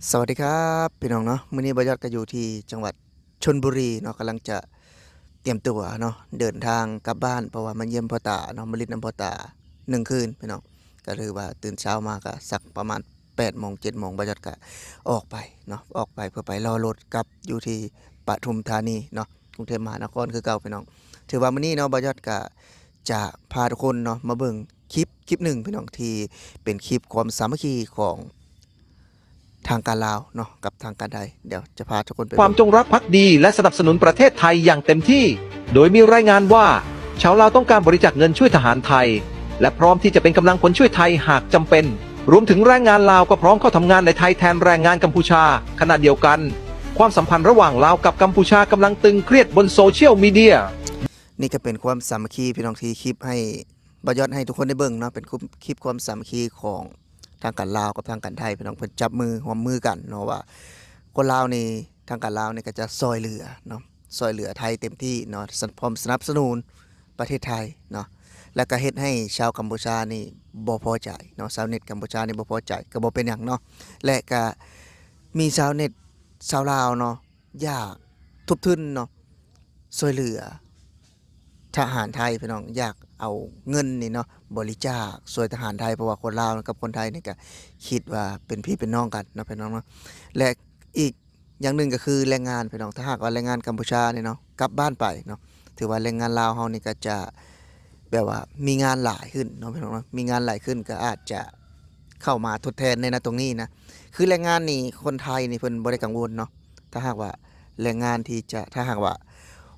ສະຫວັດດີຄັບພີ່ນ້ອງເນາະ, ມື້ນີ້ບ່າວຍອດກໍຢູ່ທີ່ຈັງຫວັດຊົນບຸຣີເນາະ, ກຳລັງຈະຕຽມຕົວເນາະ ເດີນທາງກັບບ້ານ ເພາະວ່າມາຢ້ຽມພໍ່ຕາເນາະ, ມາຫຼິ້ນນຳພໍ່ຕາໜຶ່ງຄືນພີ່ນ້ອງ. ກໍຖືວ່າຕື່ນເຊົ້າມາກໍສັກປະມານແປດໂມງ ເຈັດໂມງ ບ່າວຍອດກໍອອກໄປເນາະ, ອອກໄປເພື່ອໄປລໍລົດກັບຢູ່ທີ່ປະທຸມທານີເນາະ, ກຸງເທບມະຫານະຄອນຄືເກົ່າພີ່ນ້ອງ. ຖືວ່າມື້ນີ້ເນາະ ບ່າວຍອດກໍຈະພາທຸກຄົນເນາະ ມາເບິ່ງຄລິບ ຄລິບໜຶ່ງພີ່ນ້ອງ ທີ່ເປັນຄລິບຄວາມສາມັກຄີຂອງ ທາງການລາວເນາະ ກັບທາງການໄທ. ດຽວຈະພາທຸກຄົນໄປ ຄວາມ ເບິ່ງ ຈົງລັກ ພັກດີ ແລະ ສະໜັບສະໜູນປະເທດໄທຢ່າງເຕັມທີ່, ໂດຍມີລາຍງານວ່າ ຊາວລາວຕ້ອງການບໍລິຈາກເງິນຊ່ວຍທະຫານໄທ ແລະ ພ້ອມທີ່ຈະເປັນກຳລັງພົນຊ່ວຍໄທຫາກຈຳເປັນ. ລວມເຖິງແຮງງານລາວກໍພ້ອມເຂົ້າທຳງານໃນໄທແທນແຮງງານກຳປູຊາ. ຂະນະດຽວກັນ, ຄວາມສຳພັນລະຫວ່າງລາວກັບກຳປູຊາກຳລັງຕຶງຄຽດບົນໂຊຊຽວມີເດຍ. ນີ້ກໍເປັນຄວາມສາມັກຄີພີ່ນ້ອງ ທີ່ຄລິບໃຫ້ ບ່າວຍອດໃຫ້ທຸກຄົນໄດ້ເບິ່ງເນາະ, ເປັນຄລິບຄວາມສາມັກຄີຂອງ ທາງການລາວກັບທາງການໄທພີ່ນ້ອງ, ເພິ່ນຈັບມືຮ່ວມມືກັນເນາະ ວ່າຄົນລາວນີ້ ທາງການລາວນີ້ກໍຈະຊ່ອຍເຫຼືອເນາະ, ຊ່ອຍເຫຼືອໄທເຕັມທີ່ເນາະ, ສະ ພ້ອມສະໜັບສະໜູນປະເທດໄທເນາະ, ແລ້ວກໍເຮັດໃຫ້ຊາວກຳປູຊານີ້ບໍ່ພໍໃຈເນາະ, ຊາວເນັດກຳປູຊານີ້ບໍ່ພໍໃຈ ກໍບໍ່ເປັນຫຍັງເນາະ, ແລະ ກໍມີຊາວເນັດຊາວລາວເນາະ ຢາກທົບທຶນເນາະ ຊ່ວຍເຫຼືອທະຫານໄທພີ່ນ້ອງ, ຢາກເອົາເງິນນີ້ເນາະ ບໍລິຈາກຊ່ວຍທະຫານໄທ, ເພາະວ່າຄົນລາວກັບຄົນໄທນີ້ກໍຄິດວ່າເປັນພີ່ເປັນນ້ອງກັນເນາະພີ່ນ້ອງເນາະ. ແລະ ອີກຢ່າງໜຶ່ງກໍຄືແຮງງານພີ່ນ້ອງ, ຖ້າຫາກວ່າແຮງງານກຳປູຊານີ້ເນາະ ກັບບ້ານໄປເນາະ, ຖືວ່າແຮງງານລາວເຮົານີ້ກໍຈະແບບວ່າມີງານຫຼາຍຂຶ້ນເນາະພີ່ນ້ອງເນາະ, ມີງານຫຼາຍຂຶ້ນ ກໍອາດຈະເຂົ້າມາທົດແທນໃນນະ ຕົງນີ້ນະ. ຄືແຮງງານນີ້ ຄົນໄທນີ້ເພິ່ນບໍ່ໄດ້ກັງວົນເນາະ, ຖ້າຫາກວ່າແຮງງານທີ່ຈະ ຖ້າຫາກວ່າ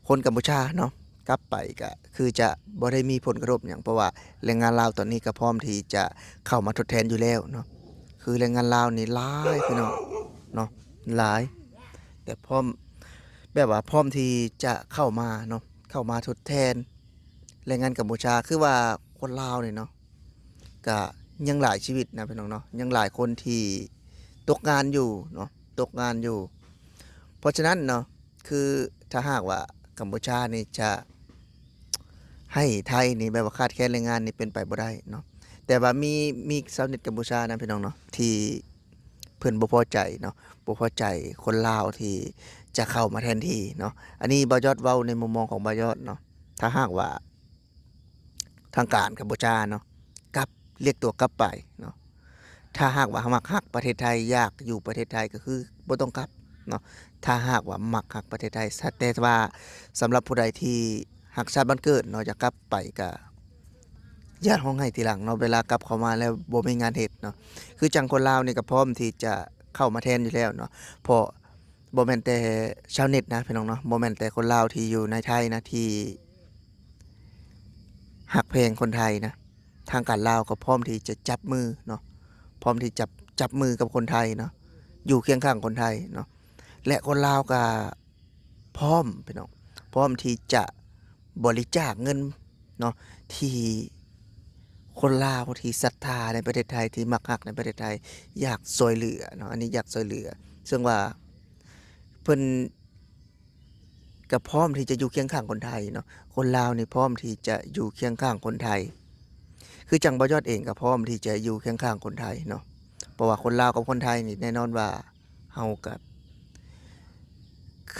ຄົນກຳປູຊາເນາະ ກັບໄປ ກໍຄືຈະບໍ່ໄດ້ມີຜົນກະທົບຫຍັງ, ເພາະວ່າແຮງງານລາວຕອນນີ້ກໍພ້ອມທີ່ຈະເຂົ້າມາທົດແທນຢູ່ແລ້ວເນາະ. ຄືແຮງງານລາວນີ້ຫຼາຍພີ່ນ້ອງເນາະ, ຫຼາຍ ແຕ່ພ້ອມ ແບບວ່າພ້ອມທີ່ຈະເຂົ້າມາເນາະ, ເຂົ້າມາທົດແທນແຮງງານກຳປູຊາ. ຄືວ່າຄົນລາວນີ້ເນາະ ກະຍັງຫຼາຍຊີວິດນະພີ່ນ້ອງເນາະ, ຍັງຫຼາຍຄົນທີ່ຕົກງານຢູ່ເນາະ, ຕົກງານຢູ່. ເພາະສະນັ້ນເນາະ ຄືຖ້າຫາກວ່າກຳປູຊານີ້ຈະໃຫ້ໄທນີ້ແບບວ່າຂາດແຄນແຮງງານນີ້ ເປັນໄປບໍ່ໄດ້ເນາະ. ແຕ່ວ່າມີ ມີຊາວເນັດກຳປູຊານະພີ່ນ້ອງເນາະ ທີ່ເພິ່ນບໍ່ພໍໃຈເນາະ, ບໍ່ພໍໃຈຄົນລາວທີ່ຈະເຂົ້າມາແທນທີ່ເນາະ. ອັນນີ້ບ່າວຍອດເວົ້າໃນມຸມມອງຂອງບ່າວຍອດເນາະ, ຖ້າຫາກວ່າ ທາງການກຳປູຊາເນາະ ກັບ ລຽກຕົວກັບໄປເນາະ. ຖ້າຫາກວ່າມັກຮັກປະເທດໄທ ຢາກຢູ່ປະເທດໄທ ກໍຄືບໍ່ຕ້ອງກັບເນາະ ຖ້າຫາກວ່າມັກຮັກປະເທດໄທ. ແຕ່ວ່າສຳລັບຜູ້ໃດທີ່ຮັກຊາດບ້ານເກີດເນາະ ຢາກກັບໄປ ກໍຢ້ານຮ້ອງໄຫ້ທີຫຼັງເນາະ ເວລາກັບເຂົ້າມາແລ້ວບໍ່ມີງານເຮັດເນາະ. ຄືຈັ່ງຄົນລາວນີ້ກໍພ້ອມທີ່ຈະເຂົ້າມາແທນຢູ່ແລ້ວເນາະ ເພາະ ບໍ່ແມ່ນແຕ່ຊາວເນັດນະພີ່ນ້ອງເນາະ, ບໍ່ແມ່ນແຕ່ຄົນລາວທີ່ຢູ່ໃນໄທນະ ທີ່ຮັກແພງຄົນໄທນະ, ທາງການລາວກໍພ້ອມທີ່ຈະຈັບມືເນາະ, ພ້ອມທີ່ຈະຈັບ ຈັບມືກັບຄົນໄທເນາະ, ຢູ່ຄຽງຂ້າງຄົນໄທເນາະ. ແລະ ຄົນລາວກໍພ້ອມພີ່ນ້ອງ, ພ້ອມທີ່ຈະ ບໍລິຈາກເງິນເນາະ ທີ່ຄົນລາວທີ່ສັດທາໃນປະເທດໄທ ທີ່ມັກຮັກໃນປະເທດໄທ ຢາກຊ່ວຍເຫຼືອເນາະ, ອັນນີ້ຢາກຊ່ວຍເຫຼືອ ເຊິ່ງວ່າເພິ່ນກໍພ້ອມທີ່ຈະຢູ່ຄຽງຂ້າງຄົນໄທເນາະ, ຄົນລາວນີ້ພ້ອມທີ່ຈະຢູ່ຄຽງຂ້າງຄົນໄທ ຄືຈັ່ງບ່າວຍອດເອງກໍພ້ອມທີ່ຈະຢູ່ຄຽງຂ້າງຄົນໄທເນາະ, ເພາະວ່າຄົນລາວກັບຄົນໄທນີ້ແນ່ນອນວ່າ ເຮົາກໍ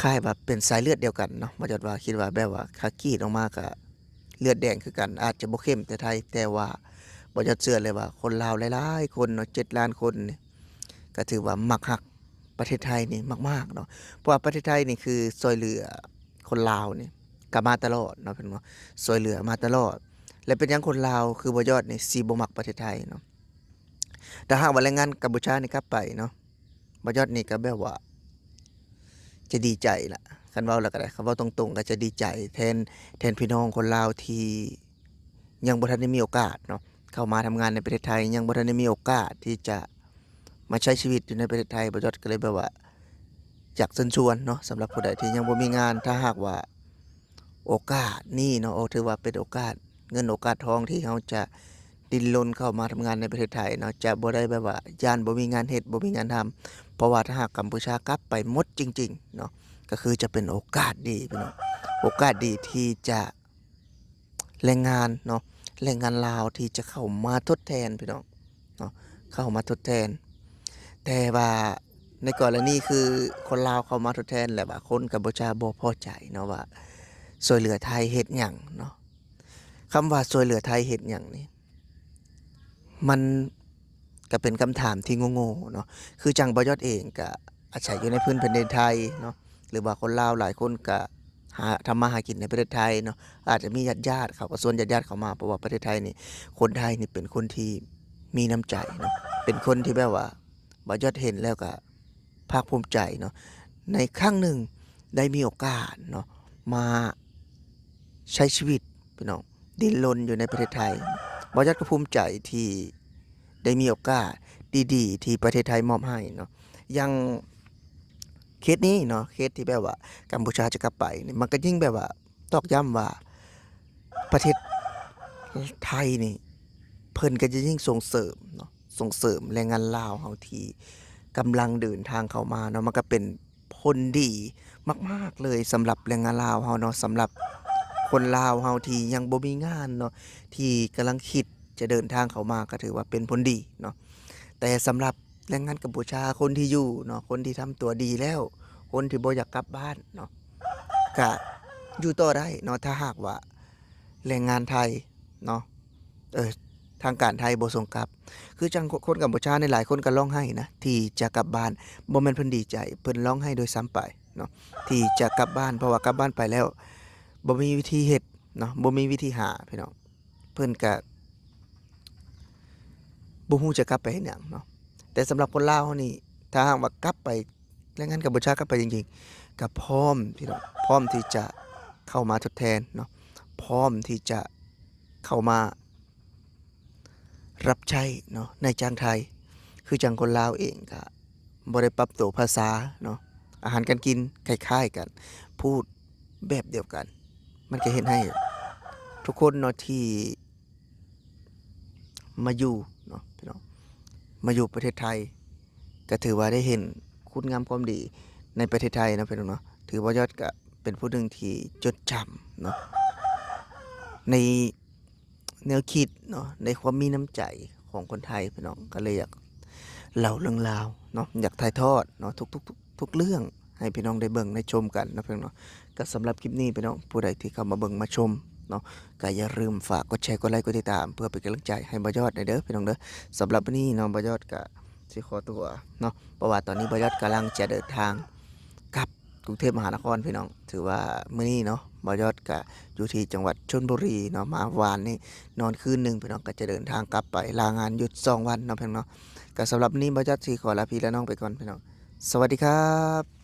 ຄ້າຍວ່າເປັນສາຍເລືອດດຽວກັນເນາະ. ບ່າວຍອດວ່າ ຄິດວ່າແບບວ່າຖ້າກຣີດອອກມາກໍເລືອດແດງຄືກັນ, ອາດຈະບໍ່ເຂັ້ມແຕ່ໄທ, ແຕ່ວ່າບ່າວຍອດເຊື່ອເລີຍວ່າຄົນລາວຫຼາຍໆຄົນເນາະ ເຈັດລ້ານຄົນນີ້ ກໍຖືວ່າມັກຮັກປະເທດໄທນີ້ມາກໆເນາະ, ເພາະວ່າປະເທດໄທນີ້ຄືຊ່ວຍເຫຼືອຄົນລາວນີ້ກໍມາຕະຫຼອດເນາະ, ເພິ່ນວ່າຊ່ວຍເຫຼືອມາຕະຫຼອດ. ແລະ ເປັນຫຍັງຄົນລາວຄືບ່າວຍອດນີ້ຊິບໍ່ມັກປະເທດໄທເນາະ? ຖ້າຫາກວ່າແຮງງານກຳປູຊານີ້ກັບໄປເນາະ ບ່າວຍອດນີ້ກໍແບບວ່າຈະດີໃຈລະ, ຄັນເວົ້າແລ້ວກໍໄດ້ ຄັນເວົ້າຕົງໆ ກໍຈະດີໃຈແທນ ແທນພີ່ນ້ອງຄົນລາວທີ່ຍັງບໍ່ທັນໄດ້ມີໂອກາດເນາະ ເຂົ້າມາທຳງານໃນປະເທດໄທ, ຍັງບໍ່ທັນໄດ້ມີໂອກາດທີ່ຈະມາໃຊ້ຊີວິດຢູ່ໃນປະເທດໄທ. ບ່າວຍອດກໍເລີຍແບບວ່າຢາກເຊີນຊວນເນາະ ສຳລັບຜູ້ໃດທີ່ຍັງບໍ່ມີງານ, ຖ້າຫາກວ່າ ໂອກາດນີ້ເນາະ ໂອ ຖືວ່າເປັນໂອກາດເງິນໂອກາດທອງທີ່ເຮົາຈະດີ້ນລົນເຂົ້າມາທຳງານໃນປະເທດໄທເນາະ, ຈະບໍ່ໄດ້ແບບວ່າຢ້ານບໍ່ມີງານເຮັດ ບໍ່ມີງານທຳ, ເພາະວ່າຖ້າຫາກກຳປູຊາກັບໄປໝົດຈິງໆເນາະ ກໍຄືຈະເປັນໂອກາດດີພີ່ນ້ອງ, ໂອກາດດີທີ່ຈະ ແຮງງານເນາະ ແຮງງານລາວທີ່ຈະເຂົ້າມາທົດແທນພີ່ນ້ອງເນາະ, ເຂົ້າມາທົດແທນ. ແຕ່ວ່າ ໃນກໍລະນີຄືຄົນລາວເຂົ້າມາທົດແທນ ແລະວ່າຄົນກຳປູເຈຍບໍ່ພໍໃຈເນາະ ວ່າຊ່ວຍເຫຼືອໄທເຮັດຫຍັງເນາະ. ຄຳວ່າຊ່ວຍເຫຼືອໄທເຮັດຫຍັງນີ້ ມັນກະເປັນຄຳຖາມທີ່ໂງ່ໆເນາະ. ຄືຈັ່ງບ່າວຍອດເອງກະອາໄສຢູ່ໃນພື້ນແຜ່ນດິນໄທເນາະ ຫຼືວ່າຄົນລາວຫຼາຍຄົນກະຫາ ທຳມາຫາກິນໃນປະເທດໄທເນາະ. ອາດຈະມີຍາດໆ ເຂົາກໍຊວນຍາດໆເຂົ້າມາ ເພາະວ່າປະເທດໄທນີ້ ຄົນໄທນີ້ເປັນຄົນທີ່ມີນ້ຳໃຈເນາະ ເປັນຄົນທີ່ແບບວ່າ ບ່າວຍອດເຫັນແລ້ວກະພາກພູມໃຈເນາະ. ໃນຄັ້ງໜຶ່ງໄດ້ມີໂອກາດເນາະ ມາໃຊ້ຊີວິດ ພີ່ນ້ອງ ດິ້ນລົນຢູ່ໃນປະເທດໄທ. ບ່າວຍອດກໍພູມໃຈທີ່ໄດ້ມີໂອກາດດີໆ ທີ່ປະເທດໄທມອບໃຫ້ເນາະ. ຢ່າງເຄສນີ້ເນາະ ເຄສທີ່ແບບວ່າກຳປູເຈຍຈະກັບໄປນີ້ ມັນກໍຍິ່ງແບບວ່າຕອກຢ້ຳວ່າ ປະເທດໄທນີ້ ເພິ່ນກໍຈະຍິ່ງສົ່ງເສີມເນາະ ສົ່ງເສີມແຮງງານລາວເຮົາທີ່ກຳລັງເດີນທາງເຂົ້າມາເນາະ. ມັນກໍເປັນຜົນດີມາກໆເລີຍສຳລັບແຮງງານລາວເຮົາເນາະ ສຳລັບຄົນລາວເຮົາທີ່ຍັງບໍ່ມີງານເນາະ ທີ່ກຳລັງຄິດຈະເດີນທາງເຂົ້າມາ ກໍຖືວ່າເປັນຜົນດີເນາະ. ແຕ່ສຳລັບແຮງງານກຳປູເຈຍ ຄົນທີ່ຢູ່ເນາະ ຄົນທີ່ທຳຕົວດີແລ້ວ ຄົນທີ່ບໍ່ຢາກກັບບ້ານເນາະ ກະຢູ່ຕໍ່ໄດ້ເນາະ ຖ້າຫາກວ່າແຮງງານໄທເນາະ ເອີ ທາງການໄທບໍ່ສົ່ງກັບ. ຄືຈັ່ງຄົນກຳປູເຈຍນີ້ ຫຼາຍຄົນກໍຮ້ອງໄຫ້ນະ ທີ່ຈະກັບບ້ານ ບໍ່ແມ່ນເພິ່ນດີໃຈ ເພິ່ນຮ້ອງໄຫ້ດ້ວຍຊ້ຳໄປເນາະ ທີ່ຈະກັບບ້ານ ເພາະວ່າກັບບ້ານໄປແລ້ວ ບໍ່ມີວິທີເຮັດເນາະ ບໍ່ມີວິທີຫາ ພີ່ນ້ອງ ເພິ່ນກະບໍ່ຮູ້ຈະກັບໄປເຮັດຫຍັງເນາະ. ແຕ່ສຳລັບຄົນລາວເຮົານີ້ ຖ້າຫາກວ່າກັບໄປ ແຮງງານກຳປູເຈຍກັບໄປຈິງໆ ກໍພ້ອມ ພີ່ນ້ອງ ພ້ອມທີ່ຈະເຂົ້າມາທົດແທນເນາະ ພ້ອມທີ່ຈະເຂົ້າມາ ຮັບໃຊ້ເນາະ ນາຍຈ້າງໄທ. ຄືຈັ່ງຄົນລາວເອງກະບໍ່ໄດ້ປັບໂຕພາສາເນາະ ອາຫານການກິນຄ້າຍໆກັນ ພູດແບບດຽວກັນ ມັນກະເຮັດໃຫ້ທຸກຄົນເນາະ ທີ່ມາຢູ່ເນາະ ພີ່ນ້ອງ ມາຢູ່ປະເທດໄທ ກະຖືວ່າໄດ້ເຫັນຄຸນງາມຄວາມດີໃນປະເທດໄທເນາະ ພີ່ນ້ອງເນາະ. ຖືວ່າຍອດກະເປັນຜູ້ໜຶ່ງທີ່ຈົດຈຳເນາະ ໃນ ແນວຄິດເນາະ ໃນຄວາມມີນ້ຳໃຈຂອງຄົນໄທ ພີ່ນ້ອງ ກໍເລີຍຢາກເລົ່າເລື່ອງລາວເນາະ ຢາກຖ່າຍທອດເນາະ ທຸກໆ ທຸກເລື່ອງໃຫ້ພີ່ນ້ອງໄດ້ເບິ່ງໄດ້ຊົມກັນເນາະ ພີ່ນ້ອງເນາະ. ກໍສຳລັບຄລິບນີ້ ພີ່ນ້ອງ ຜູ້ໃດທີ່ເຂົ້າມາເບິ່ງມາຊົມເນາະ ກໍຢ່າລືມຝາກກົດແຊ ກົດໄລ ກົດຕິດຕາມ ເພື່ອເປັນກຳລັງໃຈໃຫ້ບ່າວຍອດແດ່ເດີ ພີ່ນ້ອງເດີ. ສຳລັບມື້ນີ້ເນາະ ບ່າວຍອດກໍຊິຂໍຕົວເນາະ ເພາະວ່າຕອນນີ້ບ່າວຍອດກຳລັງຈະເດີນທາງກັບ ກຸງເທບມະຫານະຄອນ ພີ່ນ້ອງ. ຖືວ່າມື້ນີ້ເນາະ ບ່າວຍອດກະຢູ່ທີ່ຈັງຫວັດຊົນບຸຣີເນາະ ມາວານນີ້ນອນຄືນໜຶ່ງ ພີ່ນ້ອງ ກໍຈະເດີນທາງກັບໄປ ລາງານຢຸດສອງວັນເນາະ ພີ່ນ້ອງເນາະ. ກໍສຳລັບມື້ນີ້ບ່າວຍອດຊິຂໍລາພີ່ລານ້ອງໄປກ່ອນ ພີ່ນ້ອງ ສະຫວັດດີຄັບ.